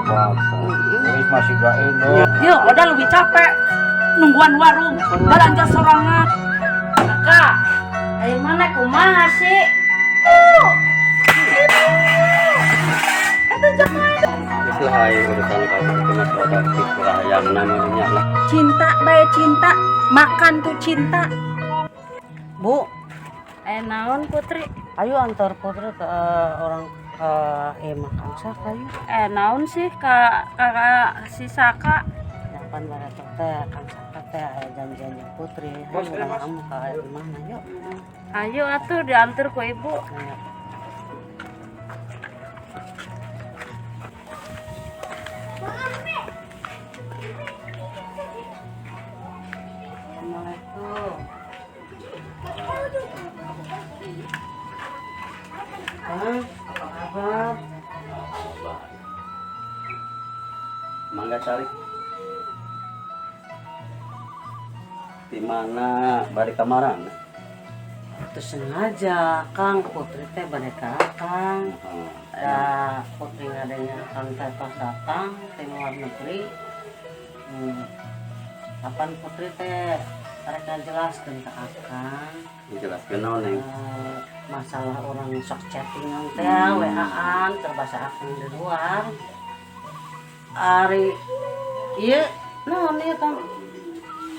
Apa-apa. Terus masih gak enak. Ya, udah lebih capek nungguan warung, belanja sorangan. Kakak, ayo mana kumaha sih? Itulah hai urusan kamu itu mas oda lah yang namanya lah. Cinta bae cinta, makan tuh cinta. Bu, Eh naon Putri? Ayo antar Putri ke orang ke makan Saka yuk. Eh naon sih kak kakak si Saka? Kapan bareto teh Kang Saka teh aya janjian jeung Putri. Ayo urang kamu ke mana yuk. Ayo atuh diantar ku ibu. Ayo. Assalamualaikum. Kang, apa kabar? Mangga cari. Di mana bari kamaran? Itu sengaja, Kang, Putri teh bade ka Akang. Da Putri ngadengnya Kang teh tos datang ti luar negeri. Kapan Putri teh rek ngajelaskeun ka Akang? Jelaskeun naon, Neng? Masalah orang sok chattingan teh, WA-an, terbasa Akang di luar. Ari ieu naon ieu, Kang?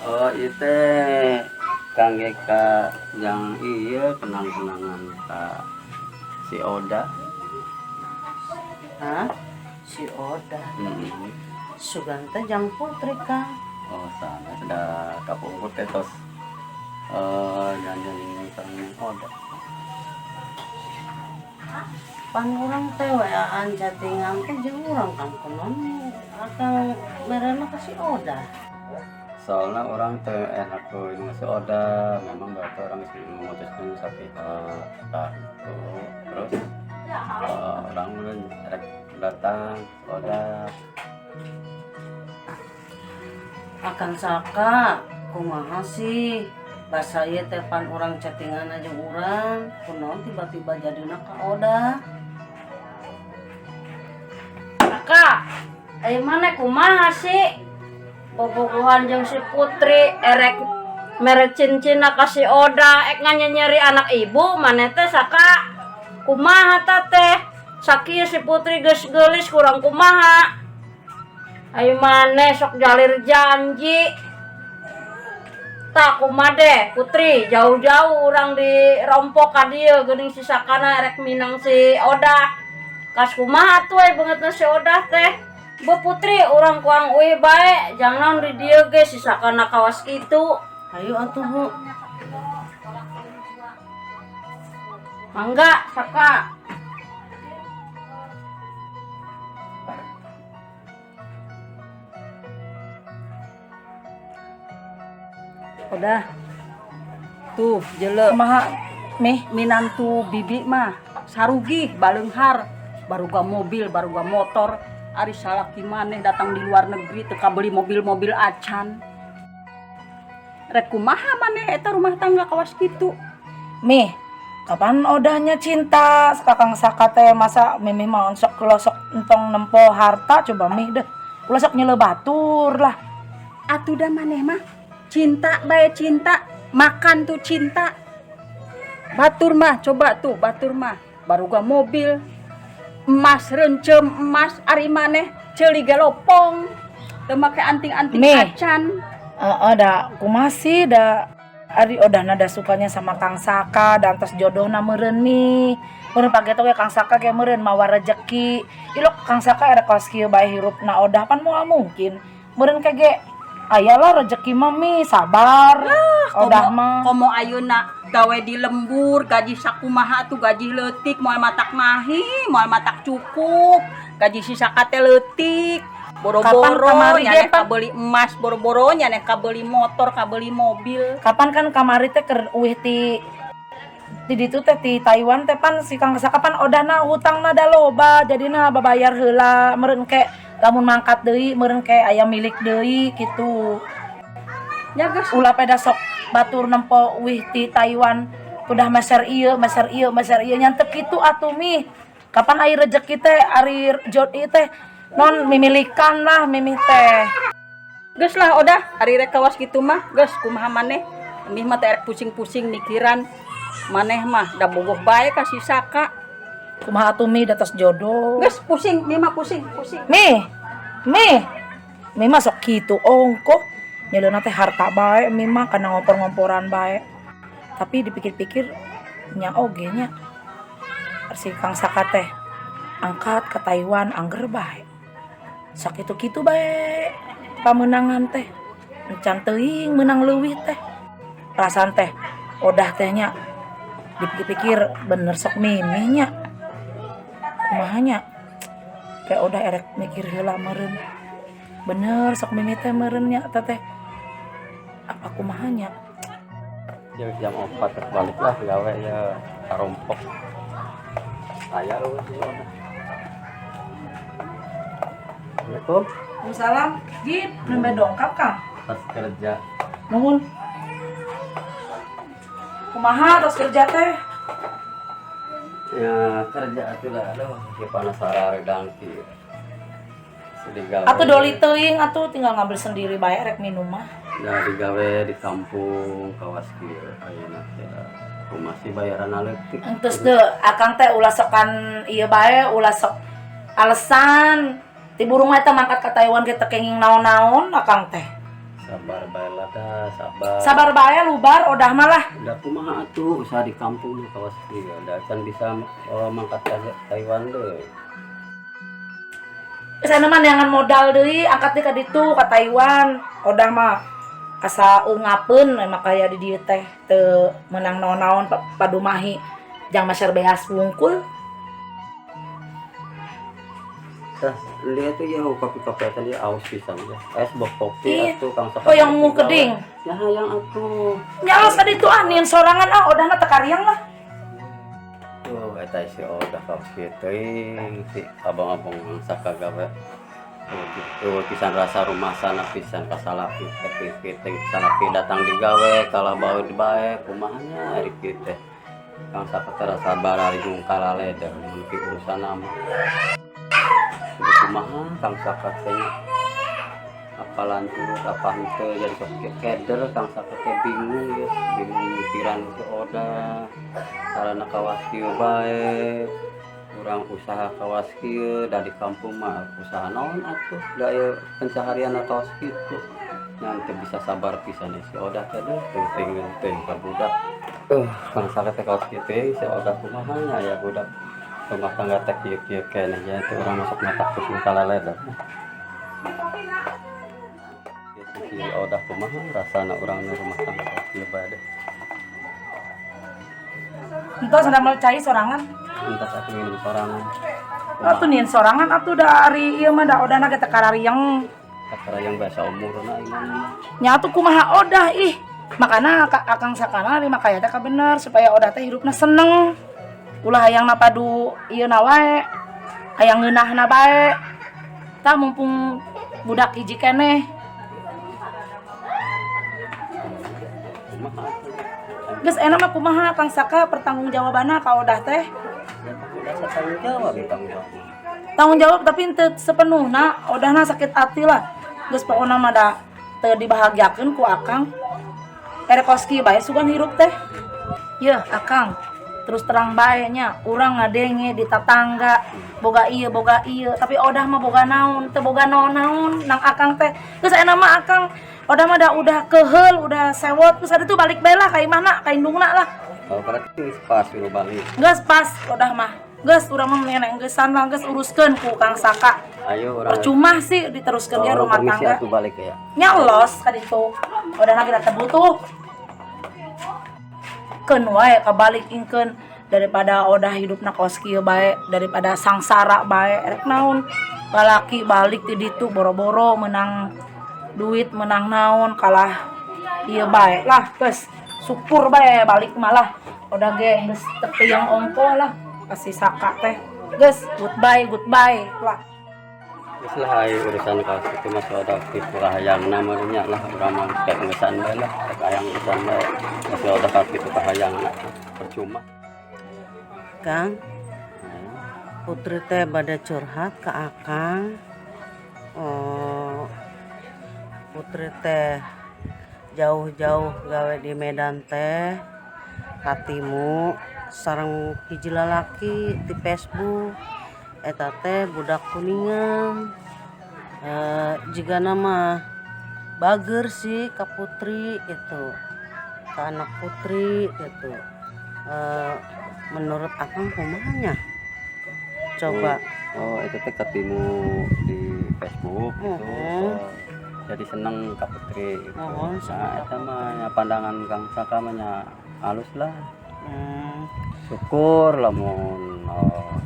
Oh, ieu teh kangge ka yang iya kenang-kenangan ka si Oda. Hah? Si Oda. Sugan teh jang Putri, Kang. Oh, sana sudah kapungkur teh tos janjian sareng Neng Oda. Pan urang teh WA-an chattingan teh jeung urang, Kang, kunaon Akang merena ka si Oda? Soalnya orang teh enak tuh ini si Oda, memang berarti orang sih memutuskan sepihak tah itu. Terus orang udah rek datang si Oda. Akang Saka, kumaha sih? Basa ieu teh pan urang chattingan aja urang, kunaon tiba-tiba jadina ka Oda? Kakak, ayo mana kumaha sih? Bobogohan jeung si Putri erek mere cincin ka si Oda, ek nyeri anak ibu maneh teh Saka. Kumaha ta teh? Sakieu si Putri geus geulis kurang kumaha? Ayo maneh sok jalir janji. Tak kumade Putri jauh-jauh urang dirompok ka dieu geuning si Sakana erek minang si Oda. Kas kumaha tuh ai beungeutna si Oda teh? Bu Putri urang kuang uih bae jangan di dieu ge si Sakana kawas kitu. Ayo atuh, Bu. Mangga Saka. Udah. Tuh, jele. Kumaha, Mih? Minantu bibi mah sarugi baleunghar, baruga mobil, baruga motor. Ari salaki maneh datang di luar negeri teu kabeli mobil-mobil acan. Rek kumaha maneh eta rumah tangga kawas kitu? Mih, kapan odahnya cinta Kakang Saka teh, masa Mimi mah sok kelosok entong nempo harta coba, Mih, deh. Ulah sok nyele batur lah. Atuh dah maneh mah cinta bae cinta, makan tuh cinta. Batur mah coba tuh, batur mah baruga mobil, emas rencem emas, ari maneh ceuli gelopong. Teu make anting-anting Mih. Acan. Heeh, da kumaha sih da ari odahna da sukanya sama Kang Saka dan tos jodohna meureun, Mih. Meureun pageto ge Kang Saka ge meureun mawa rezeki. Ilok Kang Saka era kaos kieu bae hirupna Odah pan moal mungkin. Meureun kege aya lah rezeki mah, Mi, sabar. Odah Komo, mah. komo ayeuna gawe di lembur, gaji sakumaha tuh gaji leutik, moal matak mahi, moal matak cukup. Gaji si Saka teh leutik. Kapan Boro-boro kamari nyaneh ge, Pak? kabeli emas, boro-boro nyaneh kabeli motor, kabeli mobil. Kapan kan kamari teh keur uih ti ti ditu teh ti Taiwan teh pan si Kang Saka pan odahna hutangna da loba jadina babayar heula, meureun ke lamun mangkat deui meureun ke aya milik deui kitu. Ya geus. Ulah peda sok batur nempo uih ti Taiwan udah meser ieu, meser ieu, meser ieu, nyantep kitu atuh, Mih. Kapan ari rezeki teh ari jod ieu teh. Non mimilikan lah mimih teh. Geus lah Odah, ari rek kawas kitu mah, geus kumaha maneh. Mih mah teh erek pusing-pusing mikiran maneh mah da bogoh bae ka si Saka. Kumaha atuh Mi, da tos jodoh. Geus pusing, mih mah pusing, pusing. Mi, Mi, Mi mah sok kitu ongkoh. Nyeleuna teh harta bae Mi mah kana ngompor-ngomporan bae. Tapi dipikir-pikir nya oge nya. Si Kang Saka teh angkat ke Taiwan angger bae. Sakitu-kitu bae pamenangan teh. Encan teuing menang leuwih teh. Perasaan teh Odah teh nya dipikir-pikir bener sok mimih nya. Kumaha nya? Kayak udah erek mikir heula meureun. Bener sok mimih teh meureun nya teh. Apa kumaha nya? Ya jam 4 terus balik lah gawe ya karompok. Aya lu sih Odah. Assalamualaikum. Waalaikumsalam. Gip, nembe dongkap Kang. Pas kerja. Nuhun. Kumaha tos kerja teh? Ya kerja atuh lah, aduh, di panas sareudang kieu. Sedih gawe. Atuh doli teuing atuh tinggal ngambil sendiri bae rek minum mah. Da digawe di kampung kawas kieu ayeuna teh kumaha sih bayaran leutik. Entus deh, akang teh ulah sokan ieu bae, ulah sok alasan. Ti burung mah eta mangkat ka Taiwan ge teu kenging naon-naon akang teh. Sabar bae lah dah, sabar. Sabar bae lubar Odah mah lah. Da kumaha atuh usaha di kampung mah kawas kieu da can bisa mangkat ka Taiwan deui. Geus aya mah neangan modal deui, angkat deui ka ditu ka Taiwan. Odah mah asa eungapeun emang kaya di dieu teh teu meunang naon-naon padumahi jang meser beas wungkul. Tah, lihat tuh ya kopi-kopi tadi aus pisan ya. Es bok kopi Ih, atuh Kang Saka. Oh yang mu keding. Ya hayang atuh. Nya alas ka ditu ah nieun sorangan ah Odahna teu kariang lah. Tuh eta si Odah kawas kieu teuing si abang-abang Saka gawe. Tuh pisan rasa rumah sana pisan kasalaki teh kieu salaki datang digawe kalah bau di bae kumaha nya ari kieu teh. Kang Saka teh rasa bararigung kalaleder mun ki urusan mah. Jadi kumaha Kang Saka teh apalan turut apa henteu jadi sok keder Kang Saka teh bingung ya, bingung mikiran si Odah sarana kawas kieu bae. Urang usaha kawas kieu da di kampung mah usaha naon atuh da ieu pencaharian kawas kitu. Nya teu bisa sabar pisan si Odah teh deuh teuing teuing ka budak. Kang Saka teh kawas kieu teh si Odah kumaha nya aya budak rumah tangga teh kieu-kieu keneh nya teh urang masuk mata pusing kalaleder. Si Odah kumaha rasana urang nu rumah tangga kieu bae deh. Entos ada cai sorangan. Entos atuh minum sorangan. Atuh nieun sorangan atuh da ari ieu mah da Odahna ge teu kararieng. Teu kararieng bae saumurna ieu mah. Nya atuh kumaha Odah ih. Makana Akang Sakana ari makaya teh kabener supaya Odah teh hidupna seneng. Ulah hayang napadu ieu na wae. Hayang ngeunahna bae. Tah mumpung budak hiji keneh. Geus enak mah kumaha Kang Saka pertanggungjawabanna ka Odah teh? Ya, tanggung jawab, ya, tanggung jawab. Tanggung jawab tapi teu sepenuhna, Odahna sakit hati lah. Geus pokona mah da teu dibahagiakeun ku Akang. Erek kos kieu bae sugan hirup teh. Yeuh Akang, terus terang bae nya urang ngadenge di tatangga boga ieu boga ieu, tapi Odah mah boga naon, teu boga naon-naon nang Akang teh. Geus enak mah Akang Odah mah dah udah keheul, udah sewot, terus ada tuh balik bae lah ka imahna, ka indungna lah. Oh, berarti geus pas suruh balik. Geus pas Odah mah. Geus urang mah nenek geusan lah, geus uruskeun ku Kang Saka. Ayo urang. Percuma sih diteruskeun ge Oh, rumah permisi tangga. atuh balik ya. Nya los ka ditu. Odah lagi teu butuh. Keun wae kabalik ingkeun daripada Odah hidupna kos kieu bae, daripada sangsara bae rek naon. Balaki balik ti ditu boro-boro menang duit menang naon kalah ieu bae lah geus syukur bae balik malah Odah ge geus teu teuing ongkoh lah kasih Saka teh geus goodbye goodbye lah. Geus lah ai urusan kaos itu mah Odah kitu lah hayangna mah nya lah urang mah kayak ngeusan bae lah rek hayang urusan bae geus Odah kaos kitu ka hayangna percuma. Kang, Putri teh bade curhat ka Akang. Oh, Putri teh jauh-jauh gawe di Medan teh katimu sareng hiji lalaki di Facebook eta teh budak Kuningan, jigana mah bager sih ka Putri gitu, ka anak Putri gitu. Menurut akang kumaha nya, coba? Oh, itu teh ketemu di Facebook gitu. Mhm. Oh, jadi seneng ka Putri gitu. Mohon, seneng. Nah, eta mah nya pandangan Kang Saka mah nya halus lah. Syukur lamun, oh,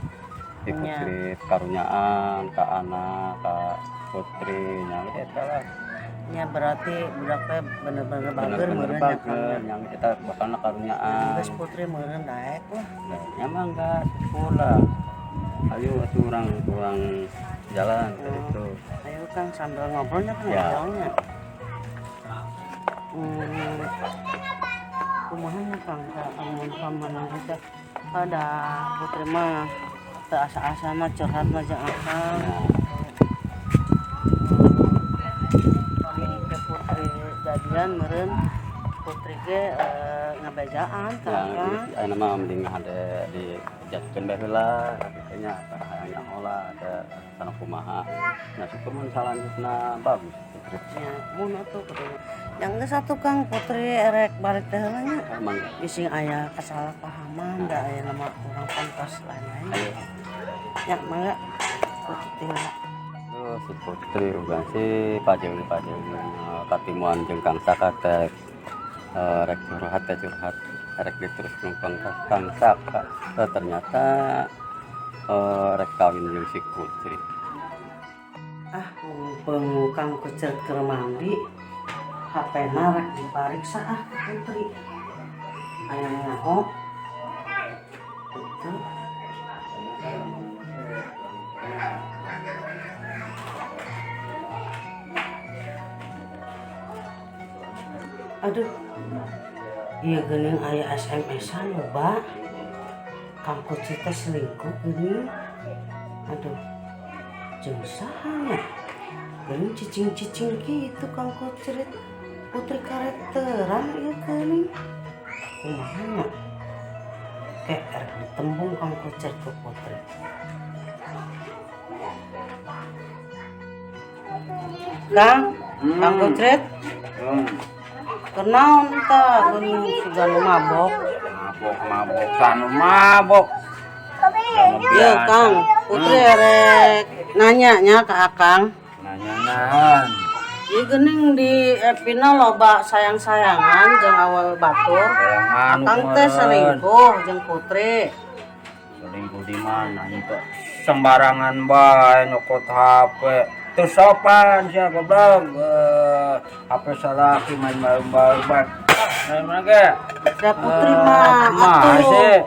di Putri karunyaan ka anak ka Putri nya eta lah. Ya berarti budak teh bener-bener bager bener-bener meureun nya, Kang, bager nya. Yang eta bakalna karunyaan. Geus Putri meureun daek lah. Nah, ya mah enggak, syukur lah. Ayo atuh urang urang jalan ke itu. Ayo Kang, sambil ngobrolnya Kang. Ya. Ngobrolnya. Kumaha nya Kang, ka amun pamanang teh ada Putri mah teu asa-asana curhat mah jeung akang. Pami ke Putri jadian meureun Putri ge ngabejaan ka Ya, akang. geus ayeuna mah mending hade dijadikeun bae heula kitu nya, hayang nyaho lah ada sana kumaha. Nah, syukur mun salanjutna bagus Putri. Ya, mun atuh kudu. Yang geus atuh Kang, Putri erek balik teh heula nya. Emang Bising aya kesalahpahaman da aya nama urang pantos lain-lain. Ayo. Ya, mangga. Putri tinggal. Tuh, si Putri uga si pajeun pajeun katimuan jeung Kang Saka teh, rek curhat teh curhat rek diteruskeun Kang Kang Saka. Ternyata rek kawin jeung si Putri. Ah, mumpung Kang Kucret keur mandi, HP-na rek dipariksa ah ku Putri. Hayang nyaho. Gitu. Aduh, ieu geuning aya SMS-an loba. Kang Kucret teh selingkuh geuning. Aduh, jeung saha nya? Geuning cicing-cicing kitu Kang Kucret. Putri karakteran ieu geuning. Kumaha nya? Kayak erek ditembung Kang Kucret ku Putri. Kang, Kang Kucret, kunaon tah geuning siga nu mabok? Mabok mabok sanu mabok. Ieu Kang, Putri erek nanya nya ka Akang. Nanya naon? Ieu geuning di Epina loba sayang-sayangan jeung awewe batur. Sayangan Akang teh selingkuh jeung Putri. Selingkuh di mana itu? Sembarangan bae nyokot HP. Teu sopan sia goblok. HP salaki main main-main. Ah, mana ge? Da Putri mah Mah atuh. sih.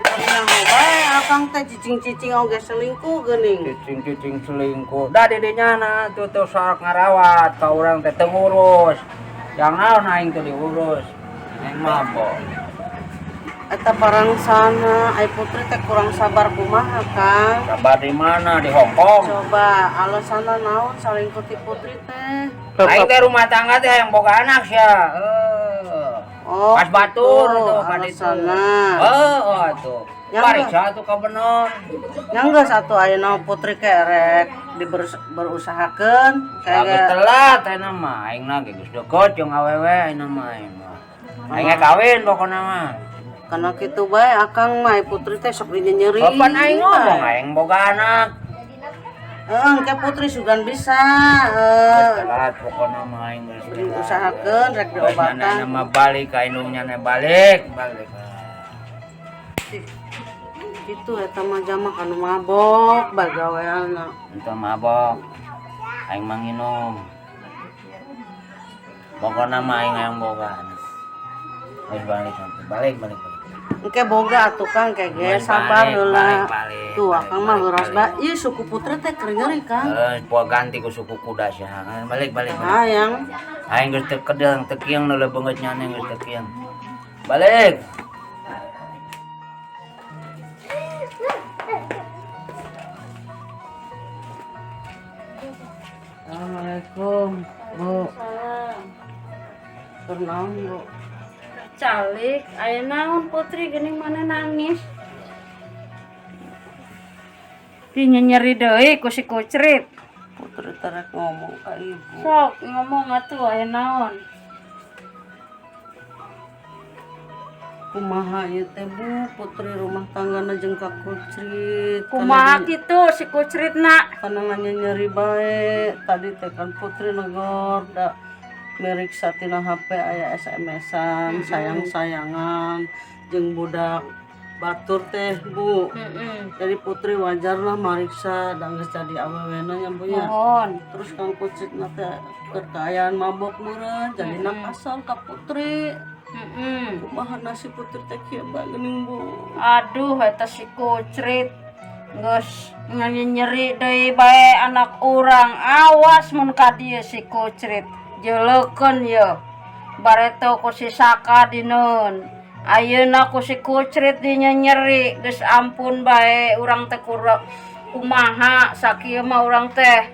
Nyaho bae Akang teh cicing-cicing oge selingkuh geuning. Cicing-cicing selingkuh. Da didinya na tuh tuh sok ngarawat ka urang teh teu ngurus. Yang naon aing teu diurus. Aing mabok. Eta parangsana ai Putri teh kurang sabar kumaha Kang? Sabar di mana? Di Hong Kong. Coba alasanna naon selingkuh ti Putri teh? Aing teh rumah tangga teh yang boga anak sia. Eh. Oh, Pas batur gitu, tuh ka ditu. alasanna. Oh, oh tuh. Yang Pariksa tuh ka bener. Nya geus atuh ayeuna Putri kerek diberusahakeun Geus kayak telat ayeuna mah aing na ge geus deket jeung awewe ayeuna mah aing mah. Aing ge kawin pokona mah. Karena kitu bae Akang mah ai Putri teh sok dinyenyeri. Kapan aing ngomong aing boga anak. Heeh, engke Putri sugan bisa Geus telat pokona mah aing geus telat. Diusahakeun rek Geus diobatan. nyana mah balik ka indung nyana balik, balik. Kitu eta mah jama kanu mabok bae gaweanna. Itu mabok. Aing mah nginum. Pokona mah aing hayang boga anak. Geus balik nanti. Balik balik balik. Engke boga atuh Kang ke ge Balik, sabar balik, heula. balik, Tuh balik, Akang mah balik, heuras balik. bae. Ieu suku Putri teh keur nyeri Kang. Eh, poa ganti ku suku kuda sia. Balik balik balik. Hayang. Aing geus teu kedeng, teu kieng nu lebeungeut nyane geus teu kieng. Balik. Assalamualaikum, Bu. Kunaon, Bu? Calik, aya naon, Putri, geuning maneh nangis? Nyeri deui ku si Kucrit. Putri teh rek ngomong ka ibu. Sok ngomong atuh, aya naon? Kumaha ieu teh, Bu? Putri rumah tanggana jeung ka Kucrit. Kumaha kitu si Kucritna? Kana nyeri bae. Tadi teh kan Putri negor da meriksa tina HP aya SMS-an, sayang-sayangan jeung budak batur teh, Bu. Jadi Putri wajar lah mariksa da geus jadi awewena nya, Bu, nya. Mohon. Terus Kang Kucritna teh keur kaayaan mabok meureun, jadina kasar ka Putri. Kumaha nasib Putri teh kieu bae geuning, Bu? Aduh, eta si Kucrit geus nyeri deui bae anak urang. Awas mun ka dieu si Kucrit. Jeulekeun ye. Bareto ku si Saka dineun. Ayeuna ku si Kucrit dinyeri, geus ampun bae urang teh kumaha sakieu mah urang teh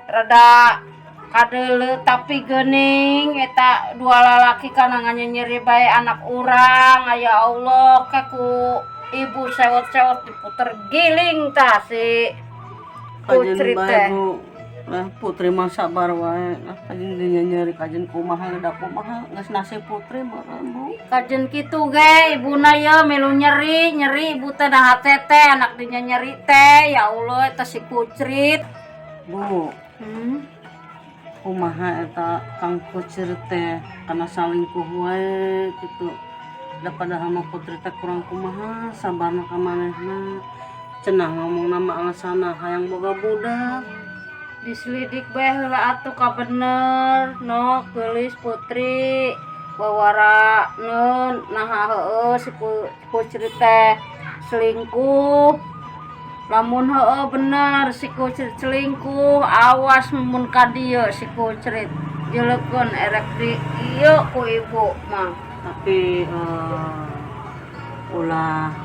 rada kadeuleu, tapi geuning eta dua lalaki kana nyeri bae anak urang. Ya Allah, ke ku ibu sewot-sewot diputer giling tah si Kajen Kucrit bae, teh. Bu. Lah, Putri mah sabar wae. Lah, kajen nyeri, kajen kumaha da kumaha geus nasib Putri meureun, Bu. Kajen kitu ge ibuna ye milu nyeri nyeri ibu teh, nah hate teh anak dinya nyeri teh. Ya Allah, eta si Kucrit. Bu, kumaha eta Kang Kucrit teh kana salingkuh wae kitu. Da padahal mah Putri teh kurang kumaha sabarna ka manehna. Cenah ngomongna mah alasanna hayang boga budak. Diselidik bae heula atuh ka bener no, geulis Putri, wawara neun naha heueuh si Kucrit teh selingkuh. Lamun heueuh bener si Kucrit selingkuh, awas mun ka dieu si Kucrit, jeulekeun erek di ieu ku ibu mah. Tapi ulah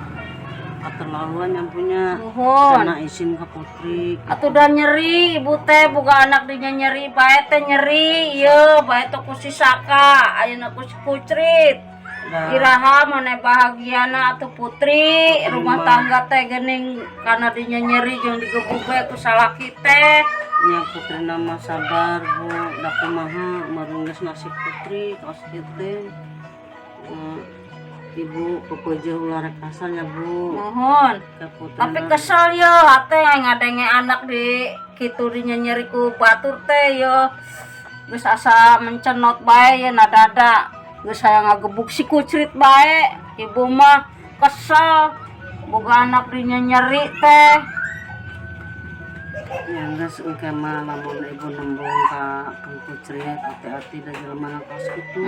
keterlaluan yang punya. Nuhun. Karena izin ke Putri. Atuh da nyeri ibu teh boga anak dinya nyeri bae teh, nyeri ieu bae teh ku si Saka, ayeuna ku si Kucrit. Da, Iraha maneh bahagiana atuh, Putri, rumah mah. Tangga teh geuning kana dinya nyeri jeung digebug bae ku salaki teh. Nya Putri nama sabar, Bu, da kumaha meureun geus nasib Putri kaos kieu teh. Eh, Ibu pepeujeuh ulah rek kasar nya, Bu. Mohon. Ke Putri. Tapi kesel yo hate ngadenge anak di kitu dinya nyeri ku batur teh yo. Geus asa mencenot bae ye na dada. Geus saya ngagebuk si Kucrit bae. Ibu mah kesel boga anak dinya nyeri teh. Ya geus, engke mah lamun ibu nembong ka Kang Kucrit, hati-hati da jelema kaos kitu.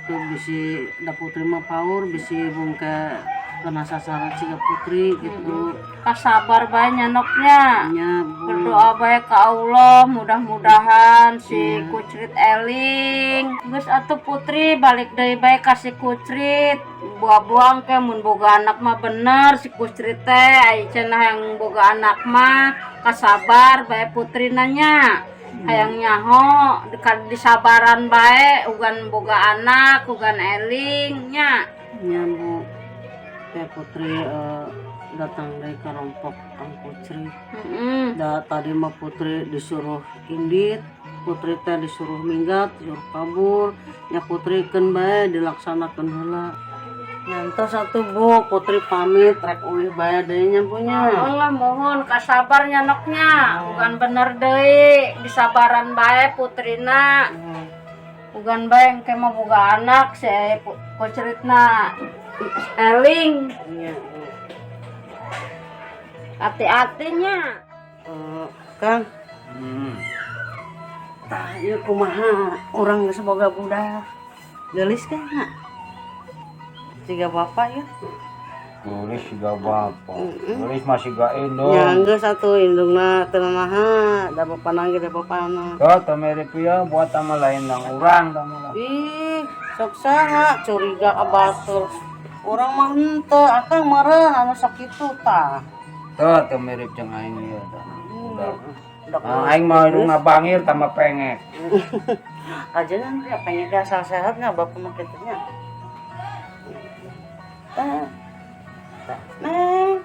Itu bisi da Putri mah paur bisi bungke kena sasaran siga Putri gitu. Kasabar bae nyanoknya. Nya, Bu. Berdoa bae ke Allah, mudah-mudahan si Kucrit eling. Geus atuh, Putri, balik deui bae ka si Kucrit. Buang-buang ke mun boga anak mah bener si Kucrit teh, ai cenah yang boga anak mah kasabar bae Putri nanya. Hayang nyaho dekat disabaran bae ugan boga anak, ugan eling nya. Nya, Bu. Teh Putri datang dari kelompok Kang Putri. Da tadi mah Putri disuruh indit, Putri teh disuruh minggat, disuruh kabur. Nya Putri keun bae dilaksanakeun heula. Nyantos atuh, Bu, Putri pamit rek uih bae deui nya, Bu, nya. Allah, mohon kasabar nyanoknya, bukan bener deui disabaran bae Putrina. Bukan bae engke mah boga anak si Kucritna eling. Nya, Bu. Hati-hatinya. Eh, Kang, tah ieu kumaha urang geus boga budak. Geulis kan? Siga bapak ya. Geulis siga bapak. Geulis masih gak indung. Ya geus atuh indungna teu nanaha, da bapana ge da bapana. Tuh, teu mirip ya buat sama lain nang urang tama lah. Ih, sok saha curiga ka batur. Urang mah henteu, akang meureun anu sakitu tah. Tuh, teu mirip jeung aing ieu tah. Udah. Budak. Ah, aing mah hidungna bangir tambah pengek. Aja ya pengen asal sehatnya bapak mah kitu nya. Tah. Tah. Neng.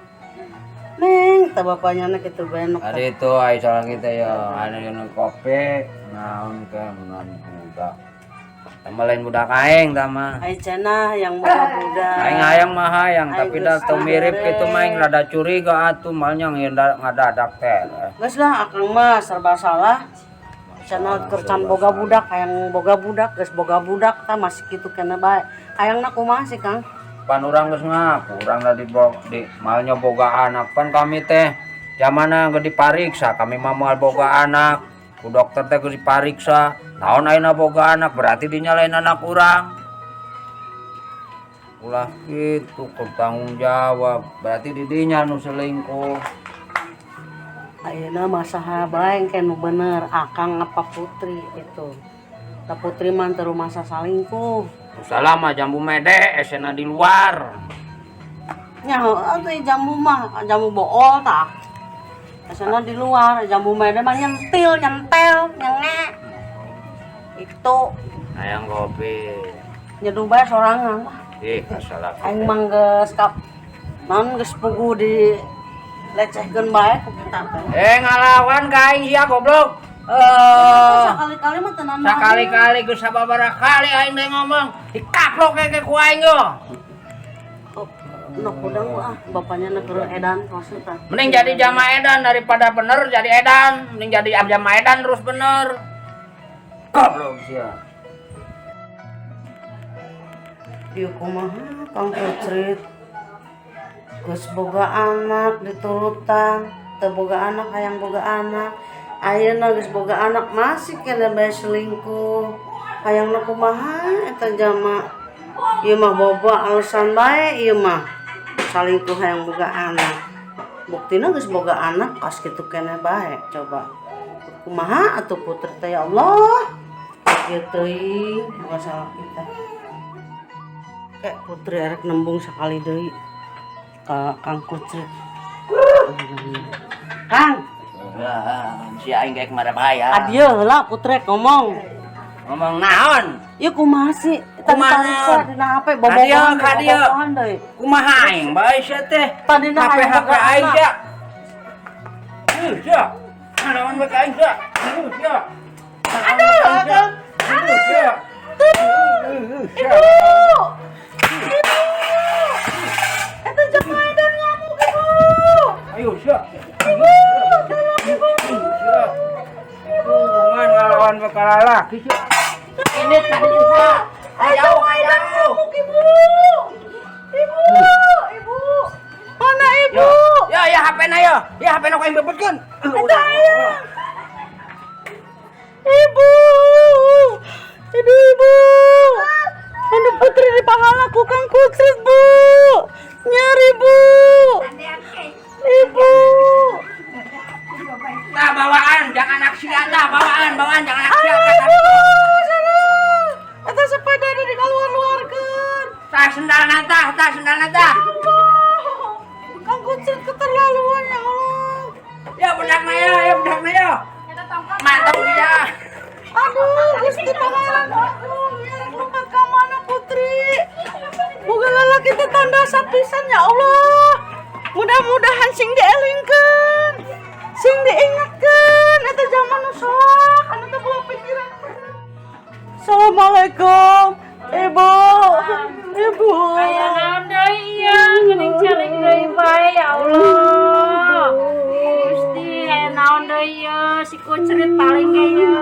Neng, tah bapaknya na kitu bae nok. Tadi itu ai salah kita ya, ada yang kopi, naon ke naon budak. Tambah lain budak aing tama. Ai cenah yang boga budak. Aing hayang mah hayang, Aing tapi dah geus teu mirip beres. Kitu mah aing rada curiga atuh, malnya ngadadak teh. Geus lah, akang mah serba salah. Cenah keur can boga budak, hayang boga budak, geus boga budak tah masih kitu keneh bae. Hayangna kumaha sih, Kang? Pan urang geus ngaku, urang da di, di malnya boga anak. Pan kami teh zamana geus dipariksa, kami mah moal boga anak. Ku dokter teh geus dipariksa. Naon ayeuna boga anak, berarti dinya lain anak urang. Ulah kitu ke tanggung jawab, berarti di dinya nu selingkuh. Ayeuna mah saha bae engke nu bener, akang apa Putri itu. Tah, Putri mah teu rumasa salingkuh. Salah mah jambu mede esena di luar. Nya heueuh atuh jambu mah, jambu bool tah. Esena di luar, jambu mede mah nyentil, nyentel, nyenge. Itu. Hayang kopi. Nyeduh bae sorangan lah. Ih, kasalah. Aing mah geus kap naon geus puguh di lecehkeun bae ku kita teh. Eh, ngalawan ka aing sia, goblok. Eh, Sakali-kali mah tenan. Sakali-kali geus sababaraha kali aing teh ngomong, dikaplok ke ku aing yo. Oh, nok udang ah, bapaknya na keur edan maksudna. Mending jadi jama edan daripada bener jadi edan, mending jadi jama edan terus bener. Goblok sia. Ieu kumaha Kang Kucrit? Geus boga anak diturutan, teu boga anak hayang boga anak. Ayeuna geus boga anak masih keneh bae selingkuh. Hayangna kumaha eta jama? Ieu mah boba alasan bae ieu mah. Salingkuh hayang boga anak. Buktina geus boga anak kas kitu keneh bae coba. Kumaha atuh Putri teh, ya Allah. Kieu teuing masalah kita. Kayak Putri erek nembung sekali deui ka Kang Kucrit. Kang, Si aing kayak kemana bahaya. Adieu heula Putri ngomong. Ngomong naon? Ieu kumaha sih? Tadi Kumaha tariksa naon? dina HP Kadieu, bobogohan, kadieu. bobogohan deui. Kumaha aing bae sia teh? Tadina HP hayang HP boga aing anak. sia. Ih, sia. Ngalawan bae ka aing sia. Ih, sia. Aduh, aduh. Aduh, sia. Ih, sia. Ibu! Eta jama edan ngamuk, Ibu! Ayo, sia. Ibu, tolong Ibu! Sia. Hubungan ngalawan bae ka lalaki sia. Ini tadi sia. Ayo, Ayo, edan ayo. ngamuk, Ibu! Ibu! Ibu! Mana Ibu? Yo, ya ya HP na yo. Ya HP na ku aing bebetkeun. Eta aya. Ibu! Ibu, Ibu! Anu Putri dipahala ku Kang Kucrit, Bu! Nyari, Bu! Ibu! Nah, bawaan, jangan aksi tah, bawaan, bawaan, jangan aksi. Ibu! Salah! Eta sepeda ada di keluar-luarkeun. Tah sendalna tah, tah sendalna tah. Allah! Kang Kucrit keterlaluan, ya Allah. Ya budakna ya, ya budakna ya. Mantap dia. Aduh, Gusti Pangeran aku, ya lompat ka mana Putri? Boga lalaki teh tanda sapisan, ya Allah. Mudah-mudahan sing dielingkeun, sing diingatkeun eta zaman nu soak, anu teh boga pikiran. Assalamualaikum, Ibu. Ibu. Aya naon deui ieu, geuning calik deui bae, ya Allah. Gusti, aya naon deui ieu, si Kucrit paling ge ieu.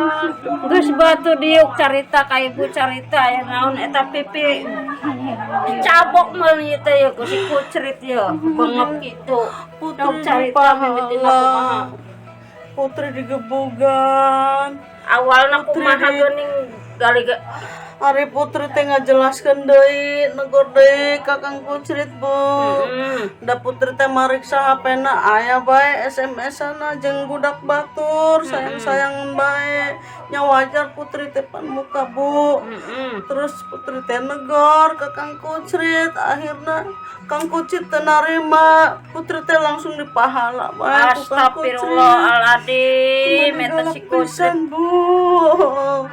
Geus batu diuk carita ka ibu carita aya naon eta pipi. Dicabok meuli teh ieu ku si Kucrit ieu, bengep kitu. Putri Dok carita mimitina kumaha. Putri digebugan. Awalna kumaha geuning gali Ari Putri teh ngajelaskeun deui, negor deui ka Kang Kucrit, Bu. Da Putri teh mariksa HP-na aya bae SMS-ana jeung budak batur, sayang-sayangan bae. Nya wajar Putri teh pan muka, Bu. Terus Putri teh negor ke Kang Kucrit, akhirna Kang Kucrit teh narima. Putri teh langsung dipahala bae ku Kang Kucrit. Astagfirullahaladzim, eta si Kucrit. Pisan, Bu.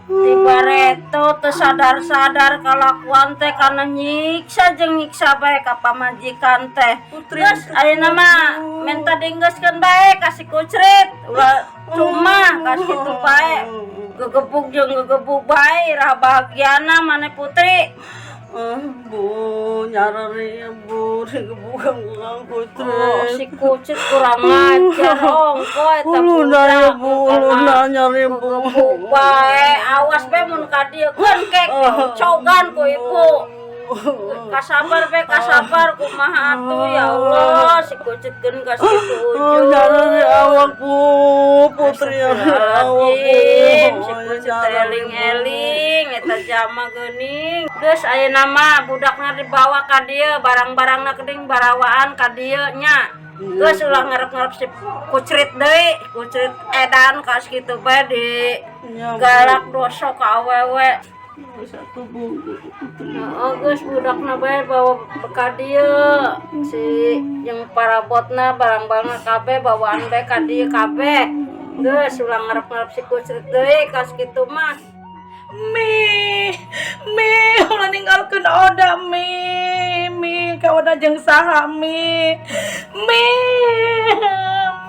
Tibareto teu sadar-sadar kalakuan teh kana nyiksa jeung nyiksa bae ka pamajikan teh. Putri. Geus, ayeuna mah menta dinggeuskeun bae ka si Kucrit. Ulah cuma kas kitu bae. Gegebug jeung gegebug bae, iraha bahagiana maneh, Putri? Ah, Bu, nyarari ya, Bu, digebukan ku Kang Kucrit. Oh, si Kucrit kurang ajar ongko eta. Uluna ya, Bu, uluna nyari, Bu. Gegebug bae, awas bae mun ka dieu keun kek cogan ku ibu. Kasabar be, kasabar, kumaha atuh, ya Allah, si Kucrit keun ka situ. Oh, nyarari awak, Bu, Putri nyarari awak, Bu. Si Kucrit teh eling-eling eta jama geuning. Geus, ayeuna mah budakna dibawa ka dieu, barang-barangna geuning barawaan ka dieu nya. Geus, ulah ngarep-ngarep si Kucrit deui. Kucrit edan kas kitu bae di Ya, Bu. Galak doso ka awewe. Satu, Bu, Putri. Heeh, geus, budakna bae bawa ka dieu. Si jeung parabotna, barang-barangna kabeh bawaan bae ka dieu kabeh. Geus, ulah ngarep-ngarep si Kucrit deui kas kitu mah. Mi, Mi, ulah ninggalkeun Oda, Mi. Mi, ka Oda jeung saha, Mi? Mi,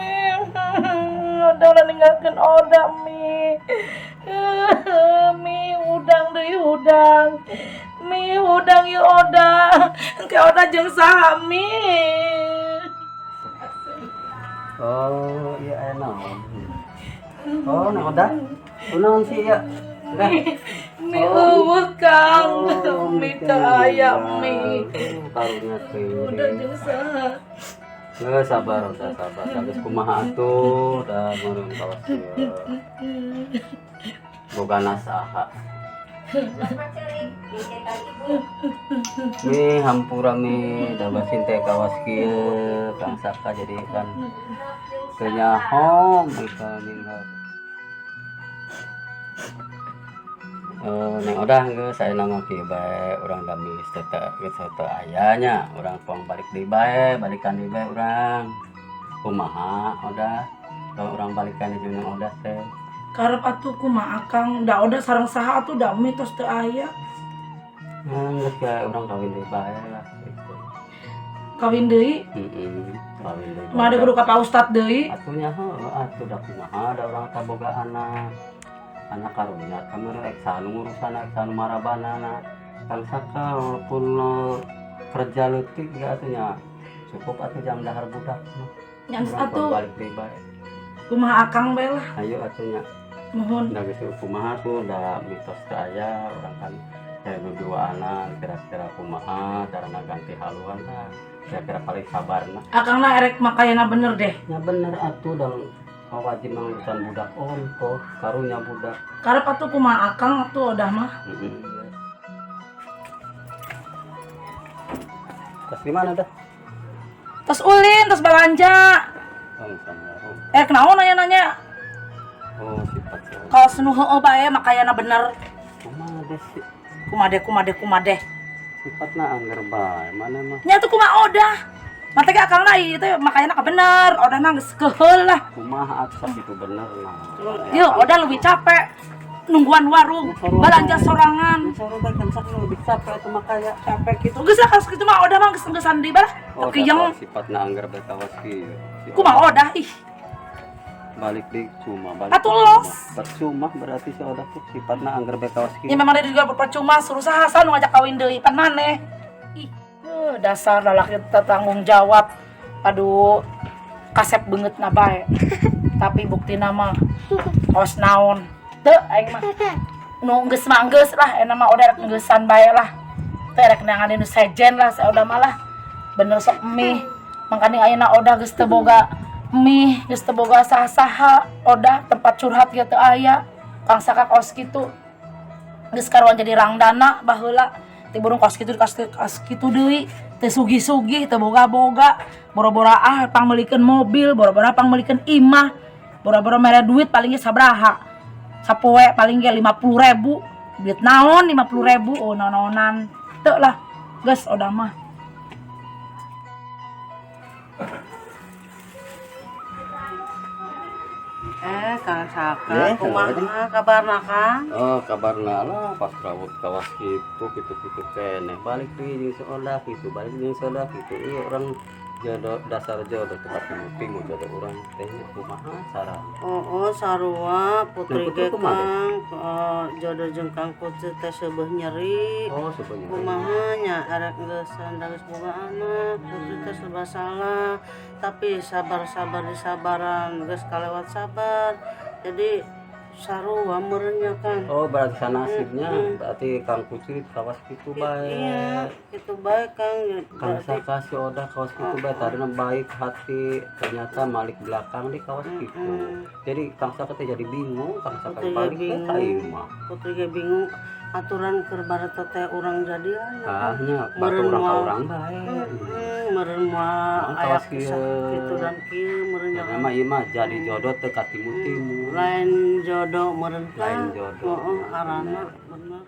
Mi, Oda ulah ninggalkeun Oda, Mi. Mi, hudang deui hudang. Mi, hudang ieu Oda. Engke Oda jeung saha, Mi? Oh, iya aya naon? Oh, Neng Oda. Kunaon sih ya? Udah. Mi, euweuh, Kang. Oh, Mi teu aya, Mi. Karunya teh. Oda jeung saha? Nggak sabar, udah sabar. Geus kumaha atuh, da meureun kawas ieu. Bogana saha? Mi, hampura Mi, da basin teh kawas kieu, Kang Saka jadi kan teu nyaho mereka ninggal. Eh, Neng Odah, geus ayeuna mah kieu bae, urang da geus teu geus teu aya nya, urang pong balik deui bae, balikan deui bae urang. Kumaha Odah? Kalau urang balikan jeung Neng Odah teh. Karep atuh kumaha, Akang? Da Oda sareng saha atuh, da Mi tos teu aya. Nah, geus bae urang kawin deui bae lah gitu. Kawin deui? Heeh, kawin deui. Mah ada kudu ka Pak Ustad deui. Atuh nya heueuh atuh, da kumaha da urang teh boga anak. Anak karunya kamari rek saha nu ngurusan, rek saha nu marabanana. Kang Saka walaupun lo kerja leutik ge atuh nya cukup atuh jam dahar budak mah. Nya geus Urang atuh. balik deui bae. Kumaha Akang bae lah. Ayo atuh nya. Nuhun. Da geus kumaha tuh, da mitos teu aya urang kan kayak duduanan, kira-kira kumaha carana ganti haluan lah kira-kira paling sabarna. Akang na erek makayana bener deh. Ya bener atuh, dan wajib ngurusan budak ongkoh, karunya budak. Karep atuh kumaha Akang atuh, udah mah. Heeh. Tas di mana dah? Tos ulin, tos balanja. Oh, misalnya. Eh, kenaon nanya-nanya? Oh, sifat sih. Kalau senu heueuh bae makayana bener. Kumaha deh sih? Kumadeh, kumadeh, kumadeh. Sifatna angger bae, mana mah. Nya tuh kumaha Odah? Mate ge Akang na ieu teh makayana ka bener, Odah na geus keheul lah. Kumaha atuh sakitu bener lah. Yeuh, Odah lebih capek nungguan warung, belanja sorangan. Sorangan kan sok lebih capek atuh makaya. Capek gitu. Geus lah kalau kitu mah Odah mah geus geusan deui bae lah. Oh, Teu kiyeng. sifatna angger bae kawas kieu. Si Kumaha Odah ih. Balik di cuma balik. Atuh los. Percuma berarti si Odah tuh sifatna angger bae kawas kieu. Ya memang dia juga percuma, suruh saha nu ngajak kawin deui pan maneh. Ih, dasar lalaki teu tanggung jawab. Aduh, kasep beungeutna bae. Tapi buktina mah kawas naon. Teu aing mah. Nu geus mah geus lah, enak mah Odah rek ngeusan bae lah. Teu rek neangan nu sejen lah si Odah mah lah. Bener sok mie. Makanya ayeuna Odah geus teu boga mie, geus teu boga saha-saha, Odah tempat curhat ge teu aya. Kang Saka kaos kitu. Geus karuan jadi rangdana baheula. Ti burung kos kitu kos kos kitu deui. Teu sugih-sugih, teu boga-boga. Boro-boro ah pangmeulikeun mobil, boro-boro pangmeulikeun imah. Boro-boro mere duit paling ge sabaraha. Sapoe paling ge 50.000. Duit naon 50.000? Oh, naon-naonan. Teu lah. Geus Odah mah. Eh, Kang Saka, Eh, kumaha kabarna, Kang? Oh, kabarna lah pas rawut kawas gitu gitu gitu keneh balik deui jeung si Odah gitu, balik jeung si Odah gitu. Iya, orang jodoh dasar jodoh tempat bingung jodoh orang teh kumaha cara. Oh, sarua Putri Nah, Putri ge kumaha? Kang, jodoh jeung Kang Putri teh seubeuh nyeri. Oh, sebenarnya. Kumaha nya arek geus geus boga anak, Putri teh serba salah. Tapi sabar-sabar disabaran, geus kalewat sabar. Jadi sarua meureun nya, Kang. Oh, berarti sanasibnya berarti Kang Putri kawas gitu bae. Iya, kitu bae, Kang. Kang Saka si Odah kawas gitu bae, tadina baik hati ternyata malik belakang di kawas gitu. Jadi Kang Saka teh jadi bingung, Kang Saka Putri ge balik ke ka bingung. imah. Putri ge bingung aturan keur bareto teh urang jadian ya, Ah Kang. nya batu Meureun urang ka moal urang bae. Meureun moal Nah, aya kawas kisah kieu. kitu dan kieu meureun nya, Kang. Memang ieu mah jadi jodoh teu katimu-timu. Lain jodoh meureun, Lain Kang. jodoh. Heeh, arana bener.